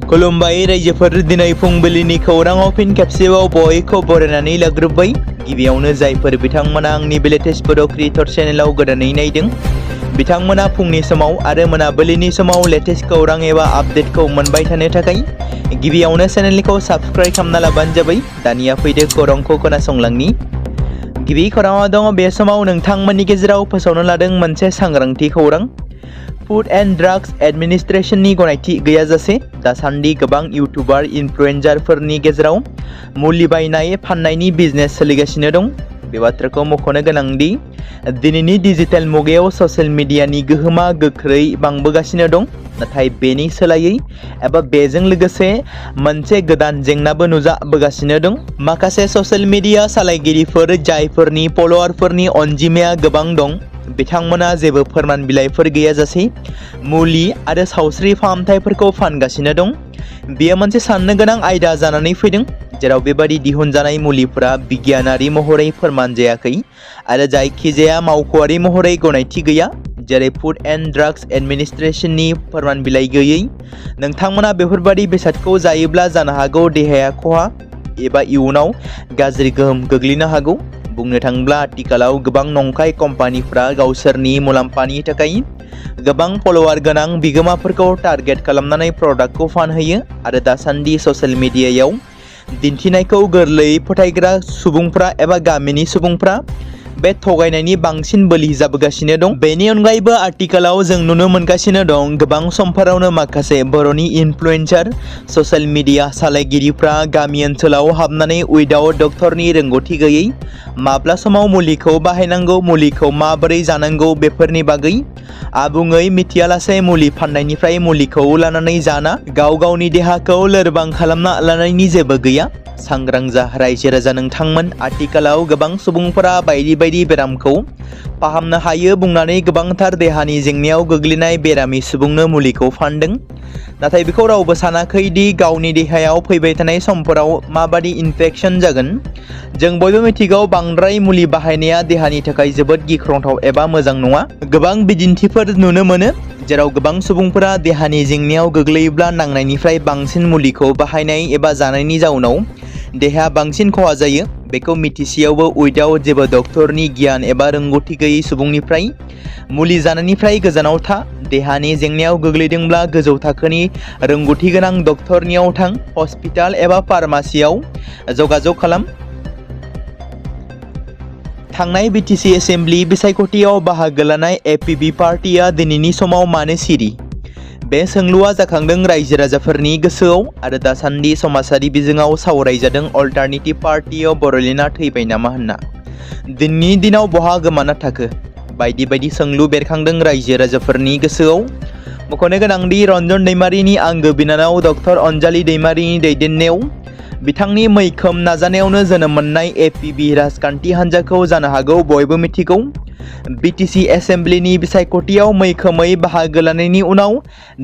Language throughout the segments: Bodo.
खुलुमबाय रायजोफोर, दिनै फुंबिलिनि खौराङाव फिन खेबसेबाव बयखौ बरायनानै लाग्रोबाय। गिबियावनो जायफोर बिथांमोना आंनि लेटेस्ट बड' क्रिएटर चेनेलाव गोदानै नायदों, बिथांमोना फुंनि समाव आरो मोनाबिलिनि समाव लेटेस्ट खौरां एबा आपडेटखौ मोनबाय थानो थाखाय गिबियावनो चेनेलखौ साबस्क्राइब खालामना लाबानो जाबाय। दानिया फैदो खौरांखौ खोनासंलांनि। गिबि खौराङाव दङ, बे समाव नोंथांमोननि गेजेराव फोसावनो लादों मोनसे सांग्रांथि खौरां। फुड एन्ड ड्राग्स एडमिनिस्ट्रेशननि गनायथि गैयाजासे दासान्दि गोबां इउटुबार इनफ्लुएन्सारफोरनि गेजेराव मुलि बायनाय फाननायनि बिजनेस सोलिगासिनो दं। बे बाथ्राखौ मख'नो गोनांदि दिनैनि डिजिटेल मुगायाव ससियेल मिडियानि गोहोमा गोख्रै बांबोगासिनो दं। नाथाय बेनि सोलायै एबा बेजों लोगोसे मोनसे गोदान जेंनाबो नुजाबोगासिनो दं। माखासे ससियेल मिडिया सालायगिरिफोर जायफोरनि फलोवारफोरनि अनजिमाया गोबां दं, बिथांमोना जेबो फोरमान बिलाइफोर गैयाजासे मुलि आरो सावस्रि फाहामथायफोरखौ फानगासिनो दं। बेयो मोनसे साननो गोनां आयदा जानानै फैदों, जेराव बेबादि दिहुनजानाय मुलिफोरा बिगियानारि महरै फोरमान जायाखै आरो जायखिजाया मावख'आरि महरै गनायथि गैया, जेरै फुड एन्ड ड्राग्स एडमिनिस्ट्रेशननि फोरमान बिलाइ गैयै। नोंथांमोना बेफोरबादि बेसादखौ जायोब्ला जानो हागौ देहाया खहा एबा इयुनाव गाज्रि गोहोम गोग्लैनो हागौ। बुंनो थाङोब्ला आथिखालाव गोबां नंखाय कम्पानिफ्रा गावसोरनि मुलाम्फानि थाखाय गोबां फलोवार गोनां बिगोमाफोरखौ टारगेट खालामनानै प्रडाक्टखौ फानहोयो आरो दासान्दि ससियेल मिडियायाव दिन्थिनायखौ गोरलैयै फोथायग्रा सुबुंफ्रा एबा गामिनि सुबुंफ्रा बे थगायनायनि बांसिन बोलि जाबोगासिनो दं। बेनि अनगायैबो आथिखालाव जों नुनो मोनगासिनो दं, गोबां समफोरावनो माखासे बर'नि इनफ्लुएन्सार ससियेल मिडिया सालायगिरिफ्रा गामि ओनसोलाव हाबनानै उइदाउट डक्टरनि रोंगौथि गैयै माब्ला समाव मुलिखौ बाहायनांगौ, मुलिखौ माबोरै जानांगौ बेफोरनि बागै आबुङै मिथियालासे मुलि फाननायनिफ्राय मुलिखौ लानानै जाना गाव गावनि देहाखौ लोरबां खालामना लानायनि जेबो गैया। सांग्रां जा रायजो राजा नोंथांमोन। आथिखालाव गोबां सुबुंफोरा बायदि बायदि बेरामखौ फाहामनो हायो बुंनानै गोबांथार देहानि जेंनायाव गोग्लैनाय बेरामि सुबुंनो मुलिखौ फानदों। नाथाय बेखौ रावबो सानाखै दि गावनि देहायाव फैबाय थानाय समफोराव माबादि इनफेक्शन जागोन। जों बयबो मिथिगौ, बांद्राय मुलि बाहायनाया देहानि थाखाय जोबोद गिख्रंथाव एबा मोजां नङा। गोबां बिदिन्थिफोर नुनो मोनो जेराव गोबां सुबुंफोरा देहानि जेंनायाव गोग्लैयोब्ला नांनायनिफ्राय बांसिन मुलिखौ बाहायनाय एबा जानायनि जाउनाव देहाया बांसिन खहा जायो। बेखौ मिथिसेयावबो उइदाउट जेबो डक्टरनि गियान एबा रोंगौथि गैयै सुबुंनिफ्राय मुलि जानायनिफ्राय गोजानाव था। देहानि जेंनायाव गोग्लैदोंब्ला गोजौ थाखोनि रोंगौथि गोनां डक्टरनियाव थां, हस्पिटाल एबा फार्मासियाव जगाजग खालाम। थांनाय बिटिसि एसेम्बलि बिसायख'थियाव बाहागो लानाय एपिबि पार्टिया दिनैनि समाव मानो सिरि? बे सोंलुआ जाखांदों रायजो राजाफोरनि गोसोआव आरो दासान्दि समाजारि बिजोङाव सावरायजादों अल्टारनेटिभ पार्टियाव बर'लेण्डआ थैबाय नामा होनना। दिनैनि दिनाव बहा गोमाना थाखो? बायदि बायदि सोंलु बेरखांदों रायजो राजाफोरनि गोसोआव। मख'नो गोनांदि रन्जन दैमारिनि आंगो बिनानाव डक्टर अनजालि दैमारिनि दैदेननायाव बिथांनि मैखोम नाजानायावनो जोनोम मोननाय एपिबि राजखान्थि हान्जाखौ जानो हागौ बयबो मिथिगौ। बिटिसि एसेम्बलिनि बिसायख'थियाव मैखोमै बाहागो लानायनि उनाव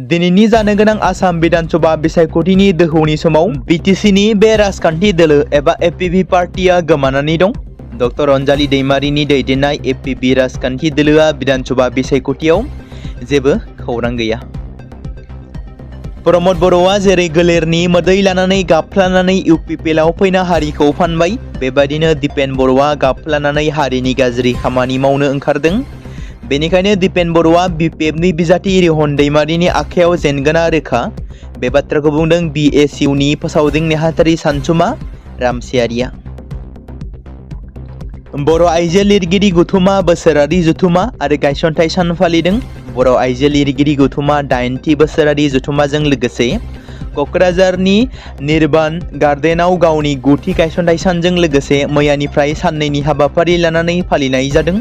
दिनैनि जानो गोनां आसाम बिधानसभा बिसायख'थिनि दोहौनि समाव बिटिसिनि बे राजखान्थि दोलो एबा एपिबि पार्टिया गोमानानै दं। डक्टर अनजालि दैमारिनि दैदेननाय एपिबि राजखान्थि दोलोआ बिधानसभा बिसायख'थियाव जेबो खौरां गैया। प्रमद बर'आ जेरै गोलेरनि मोदै लानानै गाबफ्लानानै इउपिपिएलआव फैना हारिखौ फानबाय, बेबायदिनो दिपेन बर'आ गाबफ्लानानै हारिनि गाज्रि खामानि मावनो ओंखारदों। बेनिखायनो दिपेन बर'आ बिपिएफनि बिजाथि रिहन दैमारिनि आखायाव जेनगोना रोखा। बे बाथ्राखौ बुंदों बिएसइउनि फोसावदिं नेहाथारि सानसुमा रामसियारिया। बर' आइजो लिरगिरि गौथुमा बोसोरारि जथुमा आरो गायसनथाइ सान फालिदों। बर' आइजो लिरगिरि गौथुमा 8थि बोसोरारि जथुमाजों लोगोसे क'क्राझारनि निर्बान गार्डेनाव गावनि 9थि गायसनथाइ सानजों लोगोसे मैयानिफ्राय साननैनि हाबाफारि लानानै फालिनाय जादों।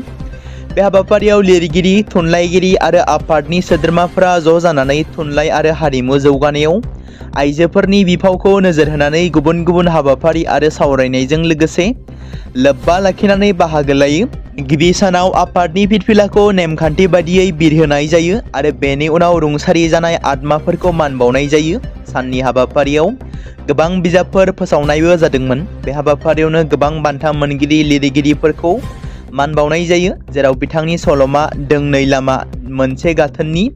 बे हाबाफारियाव लिरगिरि, थुनलाइगिरि आरो आफादनि सोद्रोमाफोरा ज' जानानै थुनलाइ आरो हारिमु जौगानायाव आइजोफोरनि बिफावखौ नोजोर होनानै गुबुन गुबुन हाबाफारि आरो सावरायनायजों लोगोसे लोब्बा लाखिनानै बाहागो लायो। गिबि सानाव आफादनि फिरफिलाखौ नेमखान्थि बादियै बिरहोनाय जायो आरो बेनि उनाव रुंसारि जानाय आत्माफोरखौ मान बावनाय जायो। साननि हाबाफारियाव गोबां बिजाबफोर फोसावनायबो जादोंमोन। बे हाबाफारियावनो गोबां बान्था मोनगिरि लिरगिरिफोरखौ मान बावनाय जायो, जेराव बिथांनि सल'मा दोंनै लामा मोनसे गाथोननि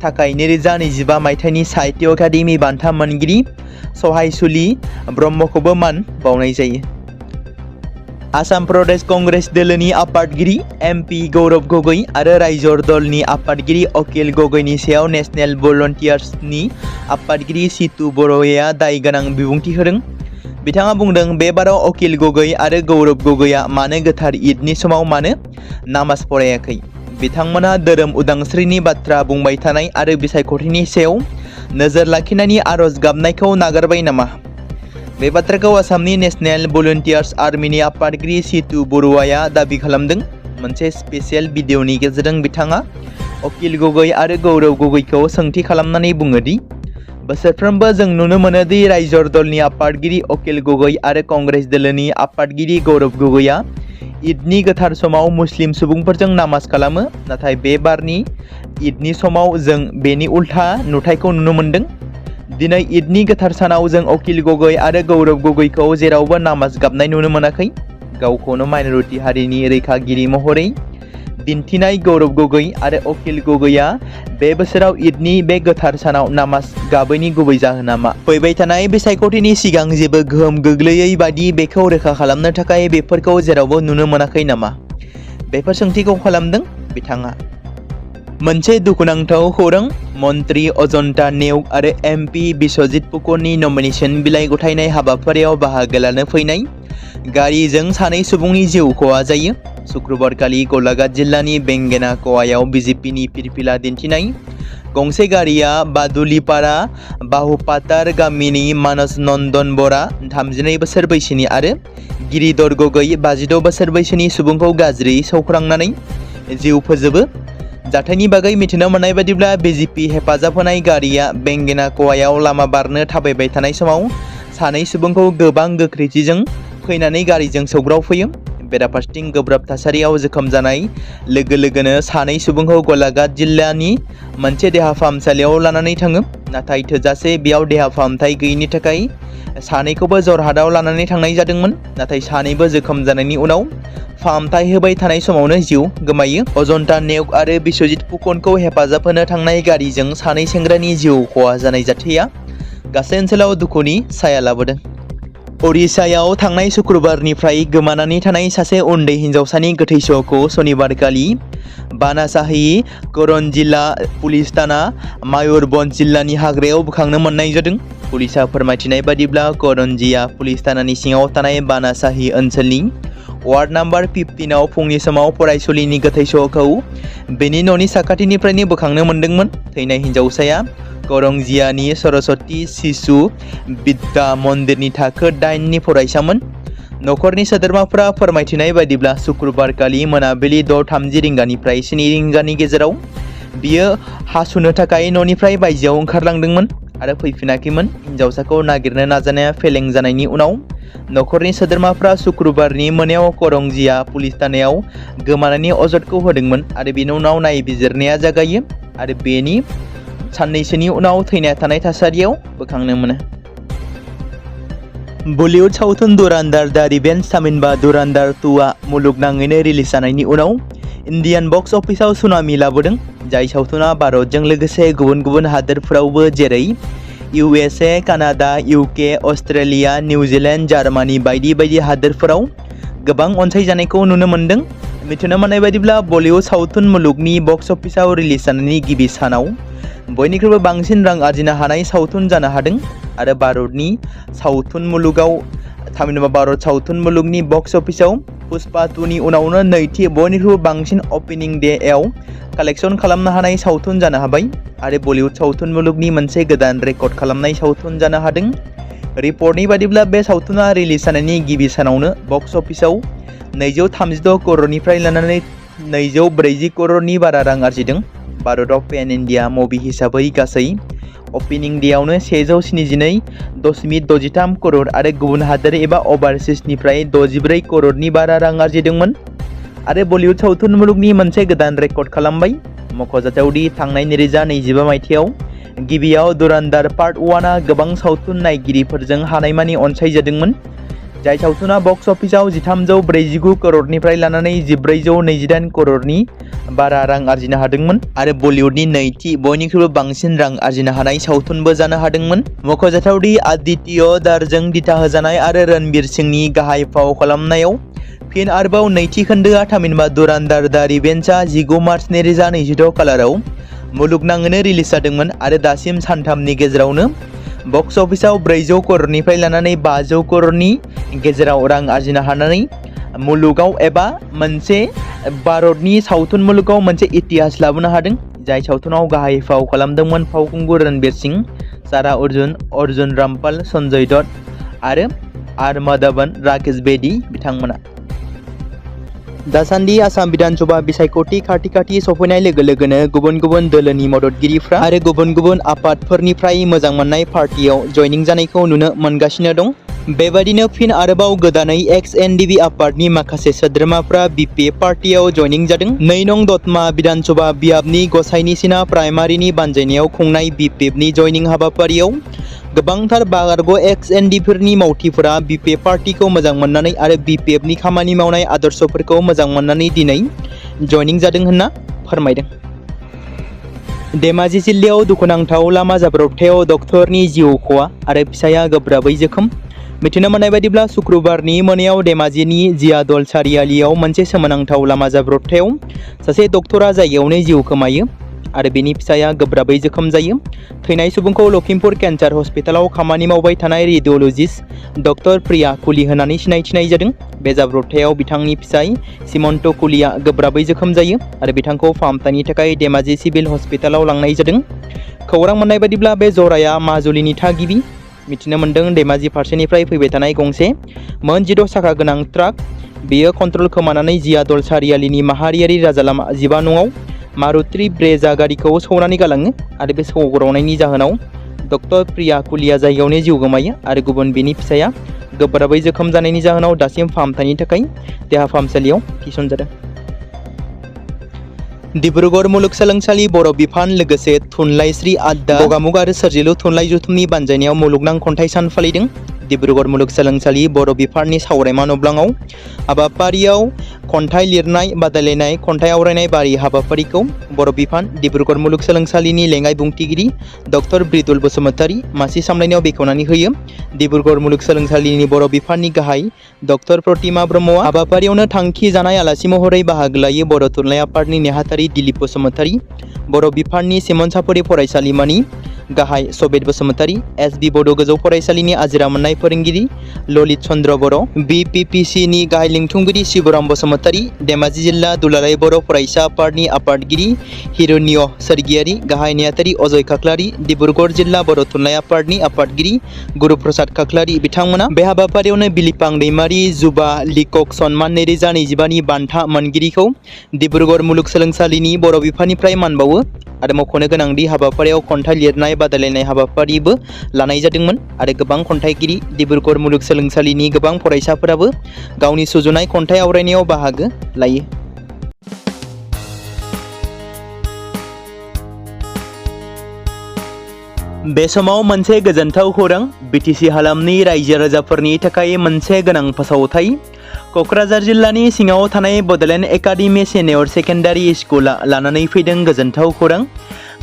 थाखाय 2025 मायथाइनि साहित्य एकाडेमि बान्था मोनगिरि सहायसुलि ब्रह्मखौबो मान बावनाय जायो। आसाम प्रदेश कंग्रेस दोलोनि आफादगिरि MP गौरब गगৈ आरो रायजो दलनि आफादगिरि अखिल गगैनि सायाव नेशनेल भलन्टियार्सनि आफादगिरि सितु बर'आ दाय गोनां बिबुंथि होदों। बिथाङा बुंदों, बे बाराव अखिल गगै आरो गौरब गगैआ मानो गोथार ईदनि समाव मानो नामाज फरायाखै? बिथांमोना धोरोम उदांस्रिनि बाथ्रा बुंबाय थानाय आरो बिसायख'थिनि सायाव नोजोर लाखिनायनि आरज गाबनायखौ नागारबाय नामा? बे बाथ्राखौ आसामनि नेशनेल भलन्टियार्स आर्मिनि आफादगिरि सितु बर'आ दाबि खालामदों। मोनसे स्पेशल भिडिअनि गेजेरजों बिथाङा अखिल गगै आरो गौरब गगैखौ सोंथि खालामनानै बुङो दि बोसोरफ्रोमबो जों नुनो मोनो दि रायजो दलनि आफादगिरि अखिल गगै आरो कंग्रेस दोलोनि आफादगिरि गौरब गगैआ ईदनि गोथार समाव मुस्लिम सुबुंफोरजों नामाज खालामो, नाथाय बे बारनि ईदनि समाव जों बेनि उल्था नुथायखौ नुनो मोन्दों। दिनै ईदनि गोथार सानाव जों अखिल गगै आरो गौरब गगैखौ जेरावबो नामाज गाबनाय नुनो मोनाखै। गावखौनो माइनरिटि हारिनि रैखागिरि महरै दिन्थिनाय गौरब गगै आरो अखिल गगैआ बे बोसोराव ईदनि बे गोथार सानाव नामाज गाबैनि गुबै जाहोना मा? फैबाय थानाय बिसायख'थिनि सिगां जेबो गोहोम गोग्लैयै बादि बेखौ रोखा खालामनो थाखाय बेफोरखौ जेरावबो नुनो मोनाखै नामा? बेफोर सोंथिखौ खालामदों बिथाङा। मोनसे दुखुनांथाव खौरां, मन्त्रि अजन्ता नेउग आरो MP बिश्वजित फुकननि नमिनेशन बिलाइ गथायनाय हाबाफारियाव बाहागो लानो फैनाय गारिजों सानै सुबुंनि जिउ खहा जायो। शुक्रबारखालि गलाघाट जिल्लानि बेंगेना क'वायाव BJPनि फिरफिला दिन्थिनाय गंसे गारिया बादुलिपारा बाहुपातार गामिनि मानस नन्दन बरा 32 बोसोर बैसोनि आरो गिरिधर गगै 56 बोसोर बैसोनि सुबुंखौ गाज्रियै सौख्रांनानै जिउ फोजोबो। जाथायनि बागै मिथिनो मोननाय बादिब्ला BJP हेफाजाब होनाय गारिया बेंगेना क'वायाव लामा बारनो थाबायबाय थानाय समाव सानै सुबुंखौ गोबां गोख्रैथिजों फैनानै गारिजों सौग्रावफैयो। बेराफारसेथिं गोब्राब थासारियाव जोखोम जानाय लोगो लोगोनो सानै सुबुंखौ गलाघाट जिल्लानि मोनसे देहा फाहामसालियाव लानानै थाङो, नाथाय थोजासे बेयाव देहा फाहामथाय गैयिनि थाखाय सानैखौबो जरहाटआव लानानै थांनाय जादोंमोन, नाथाय सानैबो जोखोम जानायनि उनाव फाहामथाय होबाय थानाय समावनो जिउ गोमायो। अजन्ता नेउग आरो बिश्वजित फुकनखौ हेफाजाब होनो थांनाय गारिजों सानै सेंग्रानि जिउ खहा जानाय जाथाया गासै ओनसोलाव दुखुनि साया लाबोदों। ओडिशायाव थांनाय शुक्रबारनिफ्राय गोमानानै थानाय सासे उन्दै हिन्जावसानि गोथै सह'खौ सनिबारखालि बानासाही करन जिल्ला पुलिस थाना मायूरभंज जिल्लानि हाग्रायाव बोखांनो मोननाय जादों। पुलिसा फोरमायथिनाय बादिब्ला करनजिया पुलिस थानानि सिङाव थानाय बानासाही ओनसोलनि वार्ड नाम्बार 15 आव फुंनि समाव फरायसुलिनि गोथै सह'खौ बेनि न'नि साखाथिनिफ्रायनो बोखांनो मोनदोंमोन। थैनाय हिन्जावसाया करंजियानि सरस्वती शिशु विद्या मन्दिरनि थाखो 8 नि फरायसामोन। नखरनि सोद्रोमाफोरा फोरमायथिनाय बादिब्ला शुक्रबारखालि मोनाबिलि 6:30 रिंगानिफ्राय 7 रिंगानि गेजेराव बियो हासुनो थाखाय न'निफ्राय बायजोआव ओंखारलांदोंमोन आरो फैफिनाखैमोन। हिन्जावसाखौ नागिरनो नाजानाया फेलें जानायनि उनाव नखरनि सोद्रोमाफोरा शुक्रबारनि मोनायाव करंजिया पुलिस थानायाव गोमानायनि अजदखौ होदोंमोन आरो बेनि उनाव नायबिजिरनाया जागायो आरो बेनि साननैसोनि उनाव थैना थानाय थासारियाव बोखांनो मोनो। बलिउड सावथुन दुरंधर दा रिवेंज थामहिनबा दुरंधर 2 आ मुलुगनाङैनो रिलिज जानायनि उनाव इन्डियान बक्स अफिसाव सुनामि लाबोदों। जाय सावथुना भारतजों लोगोसे गुबुन गुबुन हादोरफोरावबो जेरै USA, Canada, UK, Australia, New Zealand, Germany बायदि बायदि हादोरफोराव गोबां अनसायजानायखौ नुनो मोन्दों। मिथिनो मोननाय बायदिब्ला बलिउड सावथुन मुलुगनि बक्स अफिसाव रिलिज जानायनि गिबि सानाव बयनिख्रुइबो बांसिन रां आरजिनो हानाय सावथुन जानो हादों आरो भारत सावथुन मुलुगनि बक्स अफिसाव पुष्पा 2 नि उनावनो नैथि बयनिख्रुइबो बांसिन अपेनिं डे आव कालेक्शन खालामनो हानाय सावथुन जानो हाबाय आरो बलिउड सावथुन मुलुगनि मोनसे गोदान रेकर्ड खालामनाय सावथुन जानो हादों। रिपर्टनि बादिब्ला बे सावथुना रिलिज जानायनि गिबि सानावनो बक्स अफिसाव 236 करोड़निफ्राय लानानै 240 करोड़नि बारा रां आरजिदों। भारताव पेन इन्डिया मुभि हिसाबै गासै अपेनिं डेआवनो 172.63 करोड़ आरो गुबुन हादोर एबा अभारसिसनिफ्राय 64 करोड़नि बारा रां आरजिदोंमोन आरो बलिउड सावथुन मुलुगनि मोनसे गोदान रेकर्ड खालामबाय। मख'जाथावदि थांनाय 2025 मायथाइयाव गिबियाव दुरंधर पार्ट 1 आ गोबां सावथुन नायगिरिफोरजों हानायमानि अनसायजादोंमोन। जाय सावथुना बक्स अफिसाव 1349 करोड़निफ्राय लानानै 1428 करोड़नि बारा रां आरजिनो हादोंमोन आरो बलिउडनि नैथि बयनिख्रुइबो बांसिन रां आरजिनो हानाय सावथुनबो जानो हादोंमोन। मख'जाथावदि आदित्य दारजों दिथा होजानाय आरो रणबीर सिंहनि गाहाय फाव खालामनायाव फिन आरोबाव नैथि खोन्दोआ थामहिनबा दुरान्दार दा रिवेन्जआ 19 मार्च 2026 खालाराव मुलुगनाङैनो रिलिज जादोंमोन आरो दासिम सानथामनि गेजेरावनो बक्स अफिसाव 400 करोड़निफ्राय लानानै 500 करोड़नि गेजेराव रां आरजिनो हानानै मुलुगाव एबा मोनसे भारतनि सावथुन मुलुगाव मोनसे इतिहास लाबोनो हादों। जाय सावथुनाव गाहाय फाव खालामदोंमोन फावखुंगुर रणबीर सिंह, सारा अर्जुन रामपाल, सन्जय दत्त आर माधवन, राकेश बेदी बिथांमोना। दासान्दि आसाम विधानसभा बिसायख'थि खाथि सफैनाय लोगो लोगोनो गुबुन गुबुन दोलोनि मददगिरिफ्रा आरो गुबुन गुबुन आफादफोरनिफ्राय मोजां मोननाय पार्टियाव जयनिं जानायखौ नुनो मोनगासिनो दं। बेबादिनो फिन आरोबाव गोदानै XNDB आफादनि माखासे सोद्रोमाफ्रा BPF पार्टियाव जयनिं जादों। 2 नं दतमा विधानसभा बियाबनि गसाइनिसिना प्राइमारिनि बानजायनायाव खुंनाय BPFनि जयनिं हाबाफारियाव गोबांथार बारग' XNDफोरनि मावथिफोरा BPF पार्टिखौ मोजां मोननानै आरो BPFनि खामानि मावनाय आदर्शफोरखौ मोजां मोननानै दिनै जयनिं जादों होनना फोरमायदों। धेमाजि जिल्लायाव दुखुनांथाव लामा जाब्रबथायाव डक्टरनि जिउ खहा आरो फिसाया गोब्राबै जोखोम। मिथिनो मोननाय बायदिब्ला शुक्रबारनि मोनायाव धेमाजिनि जियादल सारियालियाव मोनसे सोमोनांथाव लामा जाब्रबथायाव सासे डक्टरा जायगायावनो जिउ खोमायो आरो बेनि फिसाया गोब्राबै जोखोम जायो। थैनाय सुबुंखौ लखिमपुर केन्सार हस्पिटालाव खामानि मावबाय थानाय रेडिअलजिस्ट डक्टर प्रिया कुली होननानै सिनायथिनाय जादों। बे जाब्रबथायाव बिथांनि फिसाय सिमन्त कुलीया गोब्राबै जोखोम जायो आरो बिथांखौ फाहामथायनि थाखाय धेमाजि सिभिल हस्पिटालाव लांनाय जादों। खौरां मोननाय बायदिब्ला बे जराया माजुलिनि थागिबि। मिथिनो मोन्दों धेमाजि फारसेनिफ्राय फैबाय थानाय गंसे मोन 16 साखा गोनां ट्राक बेयो कन्ट्रल खोमानानै जियादल सारियालिनि माहारियारि राजा लामा 15 नङाव मारुति ब्रेजा गारिखौ सौनानै गालाङो आरो बे सौग्रावनायनि जाहोनाव डक्टर प्रिया कुलीया जायगायावनो जिउ गोमायो आरो गुबुन बिनि फिसाया गोब्राबै जोखोम जानायनि जाहोनाव दासिम फाहामथायनि थाखाय देहा फाहामसालियाव थिसनजादों। डिब्रुगड़ मुलुगसोलोंसालि बर' बिफान लोगोसे थुनलाइस्रि आद्दा गगामुग आरो सोरजिलु थुनलाइ जथुमनि बानजायनायाव मुलुगनां खन्थाइ सान फालिदों। डिब्रुगड़ मुलुगसोलोंसालि बर' बिफाननि सावरायमा नब्लाङाव हाबाफारियाव खन्थाइ लिरनाय बादायलायनाय खन्थाइ आवरायनाय बारि हाबाफारिखौ बर' बिफान डिब्रुगड़ मुलुगसोलोंसालिनि लेङाइ बुंथिगिरि डक्टर ब्रिदुल बसुमतारी मासि सामलायनायाव बेखेवनानै होयो। डिब्रुगड़ मुलुगसोलोंसालिनि बर' बिफाननि गाहाय डक्टर प्रतिमा ब्रह्मआ हाबाफारियावनो थांखि जानाय आलासि महरै बाहागो लायो। बर' थुनलाइ आफादनि नेहाथारि दिलीप बसुमतारी, बर' बिफाननि सिमोनसापुरि फरायसालिमानि गाहाय सबेत बसुमतारी, SB बड' गोजौ फरायसालिनि आजिरा मोननाय फोरोंगिरि ललित चन्द्र बर', BPPCनि गाहाय लिंथुमगिरि शिबराम बसुमतारी, धेमाजि जिल्ला दुलाराय बर' फरायसा आफादनि आफादगिरि हिरण्य सोरगियारि, गाहाय नेहाथारि अजय खाख्लारि, डिब्रुगड़ जिल्ला बर' थुनलाइ आफादनि आफादगिरि गुरुप्रसाद खाख्लारि बिथांमोना बे हाबाफारियावनो बिलिफां दैमारि जुबा लिकक सन्मान 2025 नि बान्था मोनगिरिखौ डिब्रुगड़ मुलुगसोलोंसालिनि बर' बिफाननिफ्राय मान बावो आरो मख'नो गोनांदि हाबाफारियाव खन्थाइ लिरनाय बादायलायनाय हाबाफारिबो लानाय जादोंमोन आरो गोबां खन्थाइगिरि डिब्रुगड़ मुलुगसोलोंसालिनि गोबां फरायसाफोराबो गावनि सुजुनाय खन्थाइ आवरायनायाव बाहागो लायो। बे समाव मोनसे गोजोनथाव खौरां BTC हालामनि रायजो राजाफोरनि थाखाय मोनसे गोनां फोसावथाय। क'क्राझार जिल्लानि सिङाव थानाय बड'लेण्ड एकाडेमि सिनियर सेकेन्डारि स्कुला लानानै फैदों गोजोनथाव खौरां।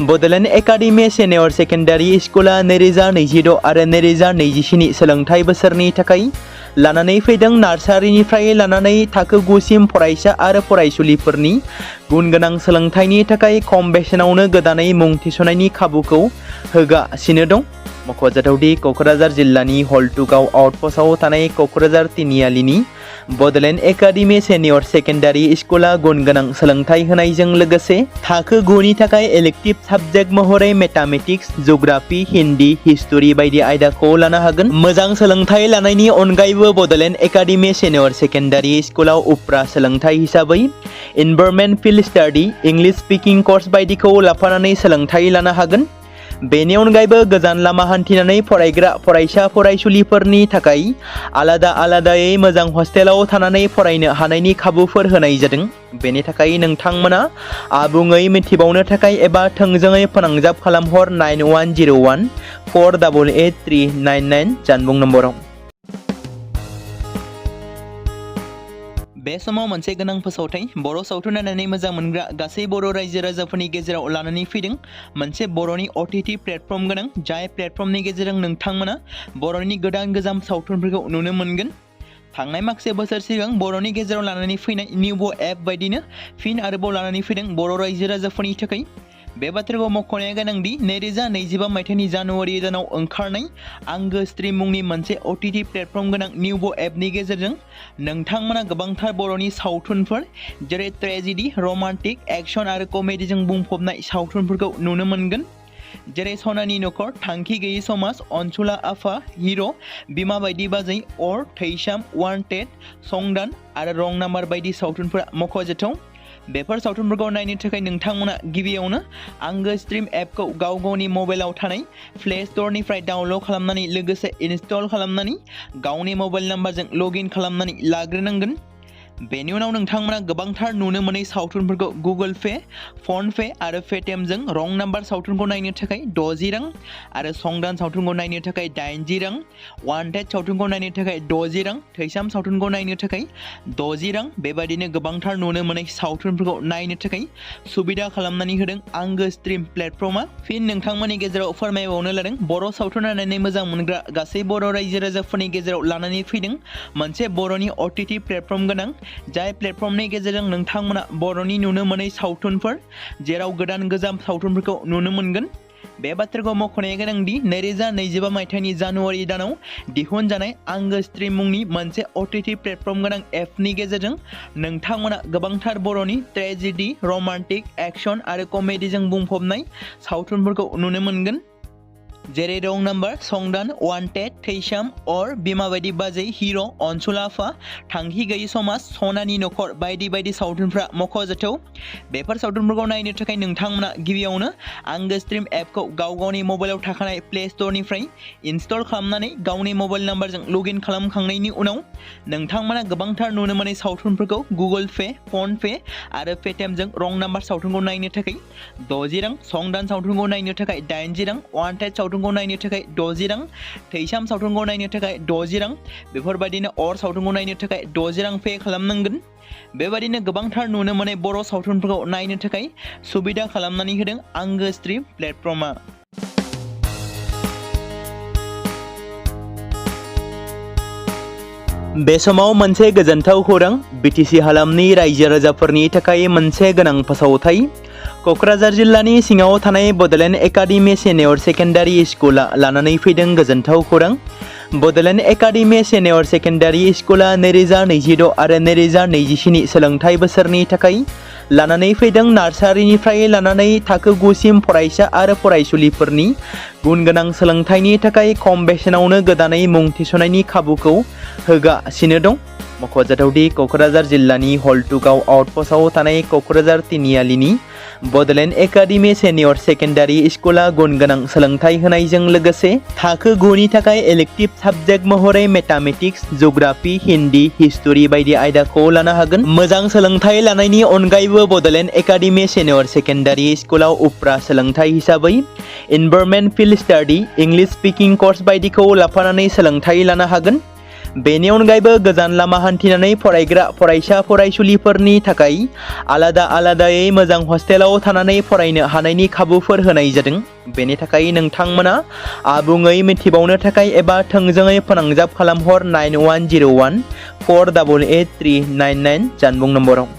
बड'लेण्ड एकाडेमि सिनियर सेकेन्डारि स्कुला 2026 आरो 2027 सोलोंथाइ बोसोरनि थाखाय लानानै फैदों नार्सारिनिफ्राय लानानै थाखो 9 सिम फरायसा आरो फरायसुलिफोरनि गुन गोनां सोलोंथाइनि थाखाय खम बेसेनावनो गोदानै मुं थिसननायनि खाबुखौ होगासिनो दं। मख'जाथावदि क'क्राझार जिल्लानि हल्टुगाव आउटपस्टआव थानाय क'क्राझार तिनिआलिनि बड'लेण्ड एकाडेमि सिनियर सेकेन्डारि स्कुला गुन गोनां सोलोंथाइ होनायजों लोगोसे थाखो 9 नि थाखाय इलेक्टिभ साबजेक्ट महरै मेथामेटिक्स, जिअ'ग्राफि, हिन्दी, हिस्टरि बायदि आयदाखौ लानो हागोन। मोजां सोलोंथाइ लानायनि अनगायैबो बड'लेण्ड एकाडेमि सिनियर सेकेन्डारि स्कुलाव उफ्रा सोलोंथाइ हिसाबै environment field study, English speaking course बायदिखौ लाफानानै सोलोंथाइ लानो हागोन। बेनि अनगायैबो गोजान लामा हान्थिनानै फरायग्रा फरायसा फरायसुलिफोरनि थाखाय आलादा आलादायै मोजां हस्टेलाव थानानै फरायनो हानायनि खाबुफोर होनाय जादों। बेनि थाखाय नोंथांमोना आबुङै मिथिबावनो थाखाय एबा थोंजोङै फोनांजाब खालामहर 9101 488 399 जानबुं नम्बराव। बे समाव मोनसे गोनां फोसावथाय बर' सावथुन नायनानै मोजां मोनग्रा गासै बर' रायजो राजाफोरनि गेजेराव लानानै फैदों मोनसे बर'नि OTT प्लेटफर्म गोनां जाय प्लेटफर्मनि गेजेरजों नोंथांमोना बर'नि गोदान गोजाम सावथुनफोरखौ नुनो मोनगोन। थांनाय माखासे बोसोर सिगां बर'नि गेजेराव लानानै फैनाय निउबो एप बायदिनो फिन आरोबाव लानानै फैदों बर' रायजो राजाफोरनि थाखाय। बे बाथ्राखौ मख'नाया गोनांदि 2025 मायथाइनि जानुवारि दानाव ओंखारनाय आंगो स्ट्रीम मुंनि मोनसे OTT प्लेटफर्म गोनां निउबो एपनि गेजेरजों नोंथांमोना गोबांथार बर'नि सावथुनफोर जेरै ट्रेजेडी, रमान्टिक, एक्शन आरो कमेडीजों बुंफबनाय सावथुनफोरखौ नुनो मोनगोन। जेरै सनानि नखर, थांखि गैयै समाज, अनसुला आफा, हिर', बिमा बायदि बाजै, अर, थैसाम, वान्टेड, संदान आरो रं नाम्बार बायदि सावथुनफोरा मख'जाथाव। बेफोर सावथुनफोरखौ नायनो थाखाय नोंथांमोना गिबियावनो आंगो स्ट्रीम एपखौ गावनि मबाइलाव थानाय प्ले स्ट'रनिफ्राय डाउनल'ड खालामनानै लोगोसे इनस्टल खालामनानै गावनि मबाइल नाम्बारजों लगइन खालामनानै लाग्रोनांगोन। बेनि उनाव नोंथांमोना गोबांथार नुनो मोनै सावथुनफोरखौ गुगोल पे, फन पे आरो पेटिएमजों रं नाम्बार सावथुनखौ नायनो थाखाय 60 रां आरो संदान सावथुनखौ नायनो थाखाय 80 रां, वान्टेड सावथुनखौ नायनो थाखाय 60 रां, थैसाम सावथुनखौ नायनो थाखाय 60 रां बेबायदिनो गोबांथार नुनो मोनै सावथुनफोरखौ नायनो थाखाय सुबिदा खालामनानै होदों आंगो स्ट्रीम प्लेटफर्मा। फिन नोंथांमोननि गेजेराव फोरमायबावनो लादों बर' सावथुन नायनानै मोजां मोनग्रा गासै बर' रायजो राजाफोरनि गेजेराव लानानै फैदों मोनसे बर'नि OTT प्लेटफर्म गोनां जाय प्लेटफर्मनि गेजेरजों नोंथांमोना बर'नि नुनो मोनै सावथुनफोर जेराव गोदान गोजाम सावथुनफोरखौ नुनो मोनगोन। बे बाथ्राखौ मख'नाया गोनांदि 2025 मायथाइनि जानुवारि दानाव दिहुनजानाय आंगो स्ट्रीम मुंनि मोनसे OTT प्लेटफर्म गोनां एपनि गेजेरजों नोंथांमोना गोबांथार बर'नि ट्रेजेडी, रमान्टिक, एक्शन आरो कमेडीजों बुंफबनाय सावथुनफोरखौ नुनो मोनगोन। जेरै रं नाम्बार, संदान, वान्टेड, थैसाम, अर, बिमा बायदि बाजै, हिर', अनसुला आफा, थांखि गैयै समाज, सनानि नखर बायदि बायदि सावथुनफ्रा मख'जाथाव। बेफोर सावथुनफोरखौ नायनो थाखाय नोंथांमोना गिबियावनो आंगो स्ट्रीम एपखौ गावनि मबाइलाव थाखानाय प्ले स्ट'रनिफ्राय इनस्टल खालामनानै गावनि मबाइल नाम्बारजों लगइन खालामखांनायनि उनाव नोंथांमोना गोबांथार नुनो मोनै सावथुनफोरखौ गुगोल पे, फन पे आरो पेटिएमजों रं नाम्बार सावथुनखौ नायनो थाखाय 60 रां, संदान सावथुनखौ नायनो थाखाय 80 रां, वान्टेड सावथुनखौ नायनो थाखाय 60 रां, थैसाम सावथुनखौ नायनो थाखाय 60 रां बेफोरबायदिनो अर सावथुनखौ नायनो थाखाय 60 रां पे खालामनांगोन। बेबायदिनो गोबांथार नुनो मोनै बर' सावथुनफोरखौ नायनो थाखाय सुबिदा खालामनानै होदों आंगो स्ट्रीम प्लेटफर्मा। बे समाव मोनसे गोजोनथाव खौरां BTC हालामनि रायजो राजाफोरनि थाखाय मोनसे गोनां फोसावथाय। क'क्राझार जिल्लानि सिङाव थानाय बड'लेण्ड एकाडेमि सिनियर सेकेन्डारि स्कुला लानानै फैदों गोजोनथाव खौरां। बड'लेण्ड एकाडेमि सिनियर सेकेन्डारि स्कुला 2026 आरो 2027 सोलोंथाइ बोसोरनि थाखाय लानानै फैदों नार्सारिनिफ्राय लानानै थाखो 9 सिम फरायसा आरो फरायसुलिफोरनि गुन गोनां सोलोंथाइनि थाखाय खम बेसेनावनो गोदानै मुं थिसननायनि खाबुखौ होगासिनो दं। मख'जाथावदि क'क्राझार जिल्लानि हल्टुगाव आउटपस्टआव थानाय क'क्राझार तिनिआलिनि बड'लेण्ड एकाडेमि सिनियर सेकेन्डारि स्कुला गुन गोनां सोलोंथाइ होनायजों लोगोसे थाखो 9 नि थाखाय इलेक्टिभ साबजेक्ट महरै मेथामेटिक्स, जिअ'ग्राफि, हिन्दी, हिस्टरि बायदि आयदाखौ लानो हागोन। मोजां सोलोंथाइ लानायनि अनगायैबो बड'लेण्ड एकाडेमि सिनियर सेकेन्डारि स्कुलाव उफ्रा सोलोंथाइ हिसाबै environment field study, English speaking course बायदिखौ लाफानानै सोलोंथाइ लानो हागोन। बेनि अनगायैबो गोजान लामा हान्थिनानै फरायग्रा फरायसा फरायसुलिफोरनि थाखाय आलादायै मोजां हस्टेलाव थानानै फरायनो हानायनि खाबुफोर होनाय जादों। बेनि थाखाय नोंथांमोना आबुङै मिथिबावनो थाखाय एबा थोंजोङै फोनांजाब खालामहर 9101 488 399 जानबुं नम्बराव।